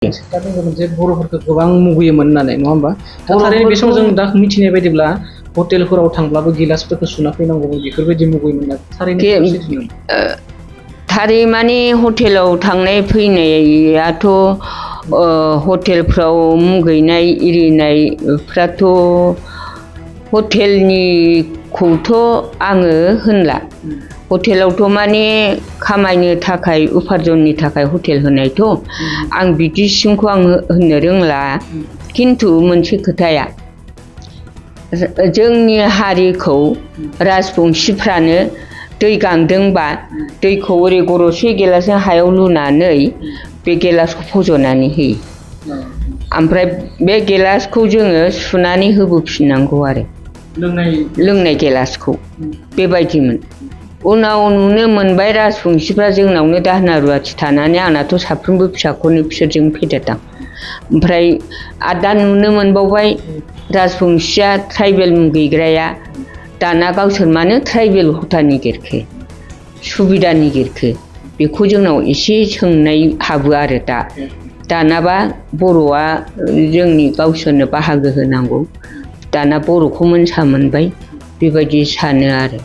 दा बुंदोंमोन जे बर'फोरखौ गोबां मुगैयोमोन होननानै नङा होमबा? दा थारैनो बे समाव जों दा मिथिनाय बायदिब्ला हटेलफोराव थांब्लाबो गिलासफोरखौ सुना फैनांगौ बेफोरबायदि मुगैयोमोन ना थारैनो थारै माने हटेलाव थांनाय फैनायाथ' हटेलफ्राव मुगैनाय इरिनायफ्राथ' हटेलनिखौथ' आङो होनला। हटेलावथ' माने खामायनो थाखाय उपार्जननि थाखाय हटेल होनायथ' आं बिदिसिमखौ आं होननो रोंला। खिन्थु मोनसे खोथाया जोंनि हारिखौ राजबंशिफ्रानो दै गांदोंबा दैखौ ओरै गरसे गिलासजों हायाव लुनानै बे गिलासखौ फज'नानै होयो। ओमफ्राय बे गिलासखौ जोङो सुनानै होबोफिननांगौ आरो लोंनाय गिलासखौ बेबायदिमोन। उनाव नुनो मोनबाय राजबंशिफ्रा जोंनावनो दाहोना रुवाथि थानानै आंनाथ' साफ्रोमबो फिसाखौनो बिसोरजों फेदेरदां। ओमफ्राय आरो दा नुनो मोनबावबाय राजबंशिया ट्राइबेल मुगैग्राया दाना गावसोर मानो ट्राइबेल हथा नागिरखो सुबिदा नागिरखो बेखौ जोंनाव एसे सोंनाय हाबो आरो दानाबा बर'आ जोंनि गावसोरनो बाहागो होनांगौ दाना बर'खौ मोनसा मोनबाय बेबायदि सानो आरो।